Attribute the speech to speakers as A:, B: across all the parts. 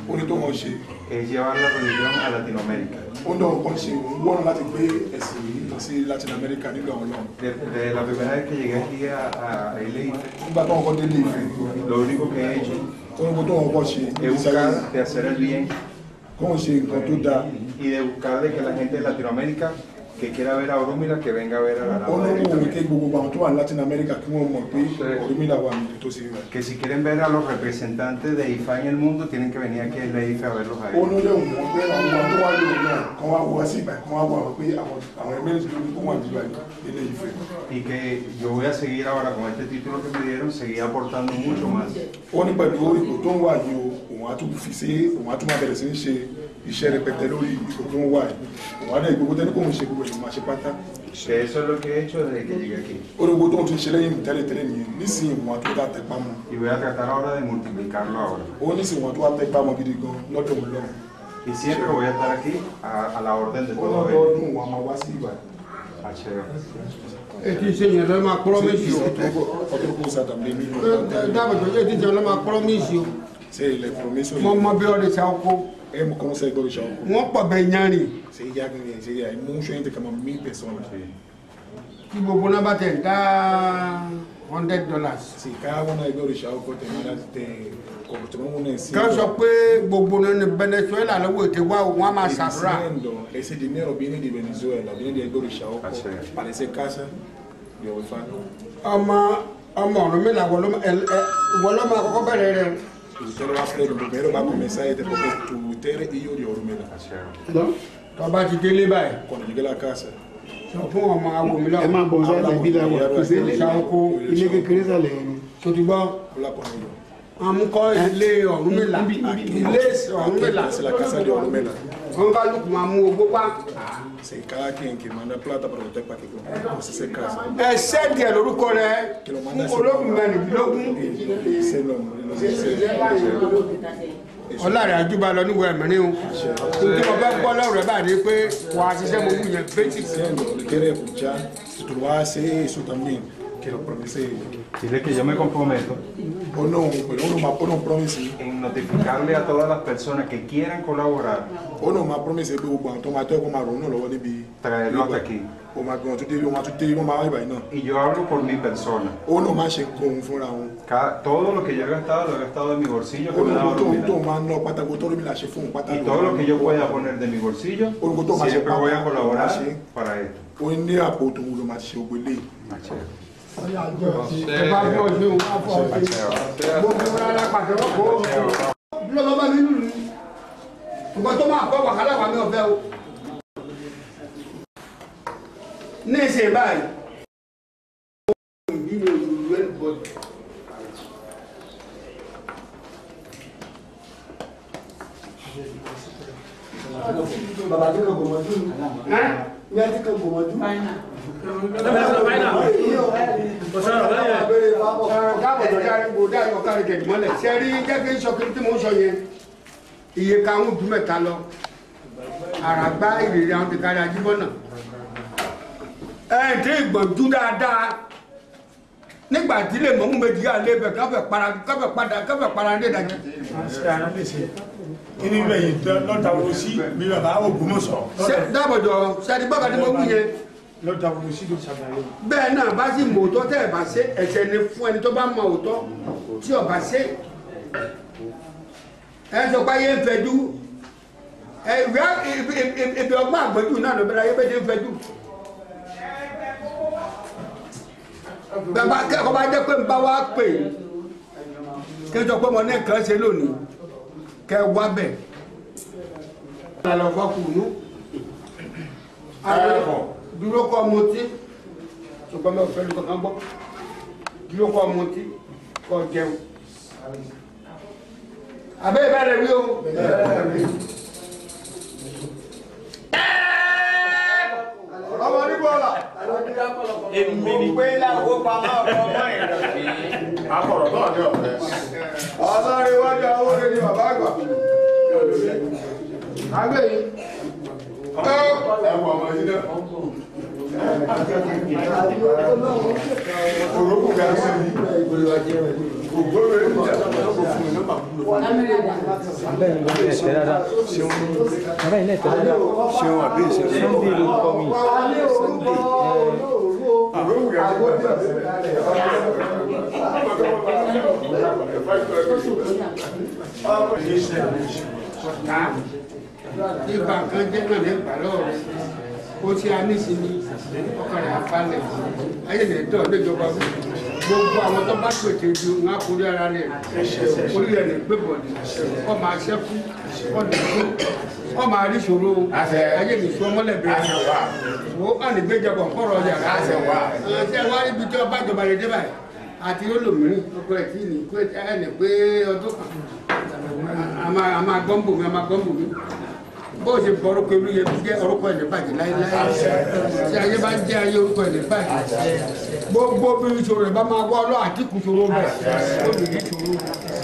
A: Ó ní tó wọ́n ṣe.
B: Es llevar la religión a Latinoamérica.
A: Ó ní ọ̀kan ṣe òun wọ́n láti gbé ẹ̀sìn yìí lọ sí Latin America nílùú àwọn ọlọ́run.
B: Desde la primera vez que llegué aquí a Ilé Ifẹ̀,
A: Nígbà tó wọn kọ́ délé Ifẹ̀,
B: lo único que he hecho
A: ó ní gbogbo tó wọn kọ́ ṣe
B: es buscar de hacer el bien
A: kó wọn ṣe nǹkan tó dáa.
B: y de buscar de que la gente de Latinoamérica que quiera ver a Orúmila, que venga a ver a la
A: Ó
B: rama
A: ní
B: de él
A: òun kí
B: también.
A: gbogbo àwọn tó wà ní Latin America kí wọ́n mọ̀ pé Ọ̀rúnmìlà wà níbi tó sì wà.
B: Que si quieren ver a los representantes de Ifá en el mundo, tienen que venir aquí a Ilé Ifẹ̀ a verlos a
A: Ó ní
B: ellos.
A: ó lè wọ́n pé àwọn tó wà lórí náà kán wá wá sí ìgbà kán wá wá pé àwọn mẹ́rìndínlógún tó wà nígbà Ilé Ifẹ̀.
B: Y que yo voy a seguir ahora con este título que me dieron, seguir aportando mucho más.
A: Ó ní pẹ̀lú ipò tó ń wà yìí o, òun á tún fi sí, òun á tún máa bẹ̀rẹ̀ sí ní ṣe iṣẹ́ rẹpẹtẹ lórí ipò tó ń wà yìí. Òun á dẹ̀ gbogbo tẹ́ni kóun ṣe gbogbo ẹ̀ ló máa ṣe pátá.
B: Que eso es lo que he hecho desde que llegué aquí.
A: Ó ní gbogbo tóun ti ṣe lẹ́yìn tẹ́lẹ̀tẹ́lẹ̀ nìyẹn, nísìnyí òun á tún dá tẹpá mọ́.
B: Y voy a tratar ahora de multiplicarlo ahora.
A: Ó nísìnyí òun á tún wá tẹpá mọ́ gidi gan lọ́dọ̀ òun lọ́hùn.
B: Y siempre voy a estar aquí a la orden de
A: Ó
B: todos ellos.
A: lọ́dọọdún òun á máa wá sí ìgbà.
B: Àṣẹ.
C: Etí ṣe yẹn ló máa promise o.
A: Otra cosa también mismo.
C: Dábàá tó etí ṣe ló máa promise o.
A: Sí, le prometo.
C: Mo mọ bí ọdẹ ṣàkó.
A: Hemos conocido el Gorishao.
C: Wọ́n pọ̀ bẹ́ẹ̀ yanrìn.
A: Sí, ya, sí, hay mucha gente, como 1000 personas.
C: Kí gbogbo náà bá tẹ̀ dá $100.
A: Sí, cada uno de Gorishao te manda, te, como tenemos una
C: Ká sọ pé gbogbo náà ní Venezuela lọ́wọ́ ètè wá o, wọ́n á máa ṣàdúrà.
A: Diciendo, ese dinero viene de Venezuela, viene de Gorishao,
B: Así.
A: para esa casa de Ofa.
C: Ọmọ ọmọ Ọ̀rúnmìlà wọ́n ló máa kọ́kọ́ bẹ̀rẹ̀ rẹ̀ o.
A: Usted lo va a hacer, primero va a comenzar este porque tu usted es hijo de Orúnmìlà.
B: Àṣẹ.
C: Tó bá ti délé báyìí,
A: Cuando llegue a la casa,
C: sọ fún ọmọ awo mi
D: Ẹ
C: lọ́wọ́.
D: máa bọ̀ sálẹ̀ bí la wà kò sí ilé
C: Ṣàkó
D: ilé kékeré sálẹ̀ yẹn ni.
C: tó ti gbọ́.
A: habla con ellos.
C: Àmúkọ́ ilé Ọ̀rúnmìlà. Ilé Ọ̀rúnmìlà.
A: Es la casa de Orúnmìlà.
C: Wọ́n bá lùkù máa mú owó wá.
A: Sí, cada quien que manda plata para usted para que compre esa casa.
C: Ẹ sẹ́ẹ̀dì ẹ̀ lórúkọ rẹ̀
A: Que lo manda
C: fún ológun mẹ́rìndínlógún.
A: Ese nombre, no sé si
C: Ọlọ́rẹ̀ àjúbà lọ níwọ̀ ẹ̀mìrín o. Tí mo fẹ́ gbọ́ lọ́rọ̀ rẹ̀ báyìí ni pé wà á ṣiṣẹ́ mo wù yẹn basic.
A: Diciendo, le quiere escuchar, si tú lo haces, eso también, que lo promese.
B: Dile que yo me comprometo
A: O no, pero uno más uno promese,
B: en notificarle a todas las personas que quieran colaborar,
A: o no más promese pé gbogbo àwọn tó máa tọ́ ẹ̀kọ́ máa ronú lọ́wọ́ níbi.
B: traerlo hasta aquí.
A: O máa gbọ́n tó dé, o máa tún dé, o máa wá ìbàyìí náà.
B: Y yo hablo por mi persona.
A: Ó náà máa ṣe nǹkan òun fúnra òun.
B: Todo lo que yo he gastado, lo he gastado de mi bolsillo, que
A: Ó
B: me
A: ní
B: ha dado
A: gbogbo tóun
B: Orúnmìlà.
A: tóun máa ń ná pátákó tó Ọ̀rúnmìlà ṣe fún òun pátá.
B: Y todo lo que yo pueda poner de mi bolsillo,
A: Orúkọ tó máa ṣe
B: siempre voy a
A: pátá,
B: colaborar
A: máa ṣe.
B: para esto.
A: Ó ní àpò tòun ló máa ṣe gbogbo eléyìí.
B: Àṣẹ.
C: Ẹ bá bí ọṣẹ òun á fọ ọṣẹ. Gbogbo rárá pàṣẹ wọ́n kó. Dúró bàbá mi lùlù. Nǹkan tó máa kọ́ wàhálà wà mí ọ̀fẹ́ o. Ní ìsìn báyìí. Ìbí mi ò lù ẹ́ bọ̀dù.
E: Bàbá tí kan gbòmọdú ní ẹ tí kan gbòmọdú.
C: Káàbọ̀ tó dárí gbò dárí ọ̀kárí kẹ̀kẹ́ mọ́lẹ̀. Ṣé rí jẹ́ kí n sọ kí n tí mò ń sọ yẹn? Iye karùn-ún ju mẹ́ta lọ. Àràgbá ìrèrè àwọn ti kárí ajíbọ́nà. Ẹ tí ìgbọ̀njú dáadáa. Nígbà tí lè mọ̀mú méjì yà lé bẹ̀ káfẹ́ para káfẹ́ padà káfẹ́ para ní ìdájí.
F: Inú ibẹ̀ yìí lọ́ta wo sí bí bàbá Ògbómọ̀ṣọ́.
C: Dábọ̀jọ̀ ṣẹ́ni bọ́kà tí mo wú yẹn.
F: Lọ́ta wo sí ló ṣàlàyé.
C: Bẹ́ẹ̀ náà bá sì mọ òótọ́ tẹ́ ẹ̀ bá ṣe ẹ̀ṣẹ̀ ni fún ẹni tó bá mọ òótọ́ tí ò bá ṣe. Ẹ sọ pé ayé ń fẹjú. Ẹ ìwé ibi ọgbọ́n àgbẹ̀jù náà ló bẹ̀rẹ̀ ayé bẹ́ẹ̀ ti ń fẹjú. Bàbá kẹ́kọ̀ọ́ bá jẹ́ pé ń bá wá pè é kí n sọ pé mo ní nǹkan ṣe lónìí kẹ́ ẹ wá bẹ̀. Àlọ́ fọkùnú. Dúró kọ́ mutí ṣùgbọ́n mi ò fẹ́ lu kankan gbọ́. Dúró kọ́ mutí kọ́ jẹun. Àbẹ́ ìbẹ̀rẹ̀ wí o.
E: Ọmọ onígbọ̀ọ́lá.
G: Èmi ni.
E: Pé láwo pamọ́ ọmọ ọmọ ìrọ̀lẹ́.
F: Akọ̀rọ̀ náà ní ọ̀fẹ́.
E: Ọlọ́run iwájú àwọn orin ni bàbá àgbà.
C: Àgbẹ̀ yìí.
F: Ẹ wọ ọmọ yìí náà.
C: Ìgbà kan jẹ́ náà ní ìpàlọ́ rẹ̀ ó ti a ní ìsinmi ọkàn rẹ̀ abalẹ̀ ayé lè dọ̀ níjọba gbogbo àwọn tó bá pètè ju ń akórí ara rẹ̀ orí rẹ̀ lè gbé bọ̀dì kọ́ máa ṣẹ́kù kọ́ lè gbó kọ́ máa rí ṣòro ayé lè sọ mọ́lẹ̀ bẹ̀rẹ̀ wo á lè gbé jọbọ̀ kọ́rọ̀ yàrá ṣe wá níbi tí ọba ìjọba rẹ̀ dé báyìí àti olómìnirin ọkọ ẹ̀ tí ní ẹ̀ pé ọdún kan a máa gbọ́n bò mí a máa gbọ́n bò mí bó ṣe bọ orúkọ ìlú yẹn jẹ́ orúkọ ẹ̀ ní bàjẹ́ láéláé tí ayé bá jẹ́ ayé orúkọ ẹ̀ ní bàjẹ́ gbogbo bí ìṣòro ẹ̀ bá máa wọ́ ọlọ́ àtìkù ṣòro bẹ̀ ó lè ní ìṣòro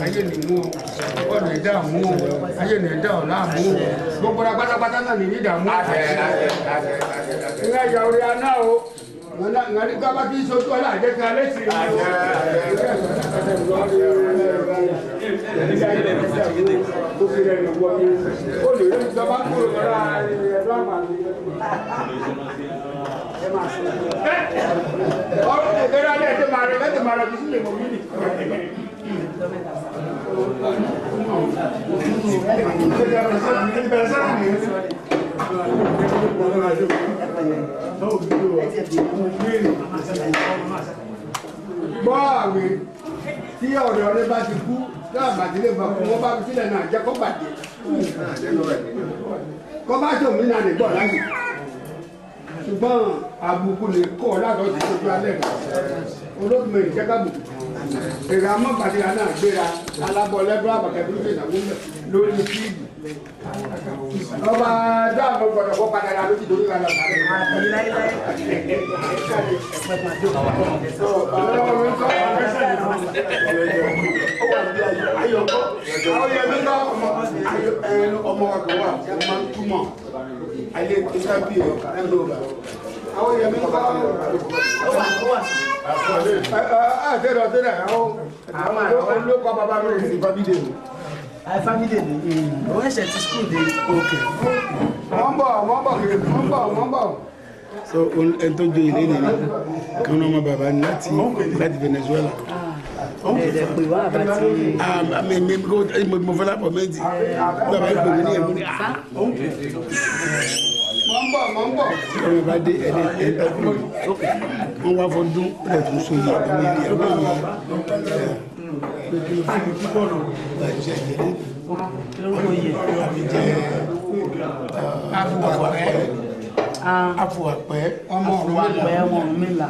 C: ayé ní mú ọ lè dààmú ọ ayé ní dà ọ láàmú ọ gbogbo ra pátápátá náà ní ní ìdààmú. Ìrìn àyà orí aná o ngani gaba tí sojú ọlá àjẹsí alẹ́ sí i. Gbọ́ àwẹ̀ tí ọ̀rẹ́ ọ̀rẹ́ bá ti kú láàbà tí lè bá kú wọ́n bá fi sílẹ̀ náà jẹ́ kó bàjẹ́ kó bá tó mí náà lè gbọ́ láyè ṣùgbọ́n àbùkù lè kọ́ látọ̀ sí ojú alẹ́ rẹ̀ olóògbé ìjẹ́kàbùkù èrè amọ́bàdìrà náà gbéra alábọ̀ lẹ́dọ́ àbàkẹ́ tó ń ṣe ìnáwó lórí fíìlì ọba dáàbò gbọ́dọ̀ kó padà rà lójú torí wàlọ
A: ọmọ wa kan wà ó máa ń túmọ̀ ayé ìtàbí ẹ̀ ń lò
C: àwọn yẹmi ń kọ́ ẹ àwọn olókọ bàbá mi rè
E: Family ni òun ẹsẹ̀ ti school dé.
C: Wọ́n bọ̀ wọ́n bọ̀ kiri wọ́n bọ̀ wọ́n bọ̀.
D: So ẹni tó joyè lẹ́nu ni kan náà ọmọ bàbá ni láti Venezuela.
E: Ẹ̀ẹ́dẹ̀ pè wá àbá tí.
D: Mi mo fẹ́ lápọ̀ méjì bàbá ìpè mí ní ẹ̀mú ni.
C: Wọ́n bọ̀ wọ́n bọ̀.
D: Ọmọ bá dé ẹni ẹni wọ́n wá fọdún ẹ̀ tún so yìí ẹ̀mí ẹ̀mí
E: Afuwapẹ ọmọ Ọ̀rúnmìlà.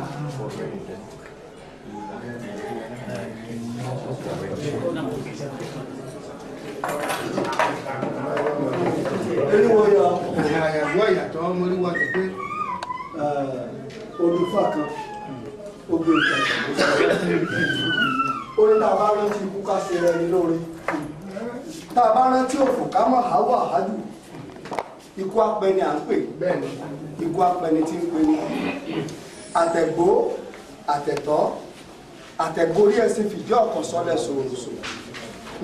C: Eriwo yọ àyàwó ìyàtọ̀ ọmọ oríwọ ti pé
E: olùfà kan ó gbé ìtàn ó ní tá a bá rántí ikú ká ṣe rẹni lóore tá a bá rántí òfò ká mọ̀ háwà hájù ikú apẹni à ń pè ikú apẹni tí ń pè ní àtẹ̀gbó àtẹ̀tọ́ àtẹ̀górí ẹṣin fìdí ọ̀kan sọlẹ̀ sòròsò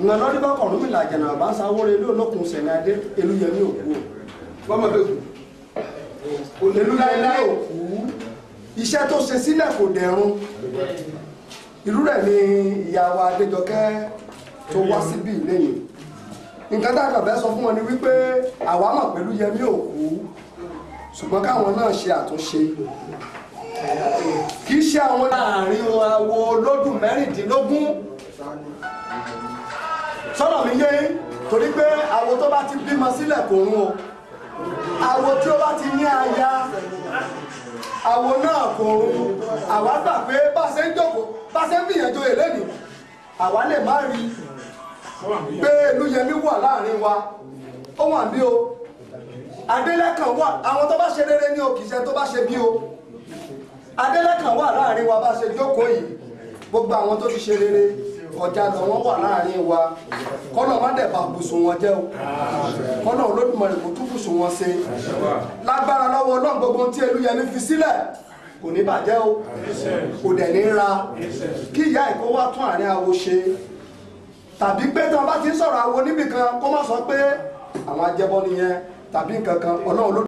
E: ìrànlọ́ lọ́dún bá Ọ̀rúnmìlà àjànà bá ń sáwóre ilé olókun sẹ̀ni adé Elúyẹmí òkú o
C: wọ́n mọ̀ bẹ́ẹ̀ kú
E: Elúyẹmí òkú iṣẹ́ tó ṣe sílẹ̀ kò dẹ̀rùn irú rẹ̀ ni ìyàwó Adéjọkẹ́ tó wá síbí lẹ́yìn nǹkan tá a kàn fẹ́ sọ fún wọn ni wípé àwa mọ̀ pẹ̀lú Yẹmí òkú ṣùgbọ́n káwọn náà ṣe àtúnṣe kì í ṣe àwọn láàrin awo olódùn mẹ́rìndínlógún sọ́nà mi yé torí pé awo tó bá ti bímọ sílẹ̀ kò rún o awo tí ó bá ti ní aya awo náà kò rún àwa gbà pé bá a ṣe ń jókòó bá a ṣe ń gbìyànjú èlé ni àwa lè má rí pé Elúyẹmí wà láàrin wa ó wà bí o Adélẹ́kàn wà àwọn tó bá ṣe rere ní o kì í ṣe tó bá ṣe bí o Adélẹ́kàn wà láàrin wa bá ṣe jókòó yìí gbogbo àwọn tó ti ṣe rere kọjá lọ, wọ́n wà láàrin wa. Kọ́nà má dẹ̀ bá bùsùn wọn jẹ́ o, kọ́nà Olódùmarè kò tún bùsùn wọn ṣe. Lágbára lọ́wọ́ Ọlọ́run, gbogbo ohun tí Elúyẹmí fi sílẹ̀ kò ní bàjẹ́ o, kò dẹ̀ ní ra. Kí ìyá ìkó wá tún àárín awo ṣe, tàbí pé tí wọ́n bá ti ń sọ̀rọ̀ awo níbìkan kó má sọ pé àwọn ajẹbọ nìyẹn tàbí nǹkan kan. Ọlọ́run ló.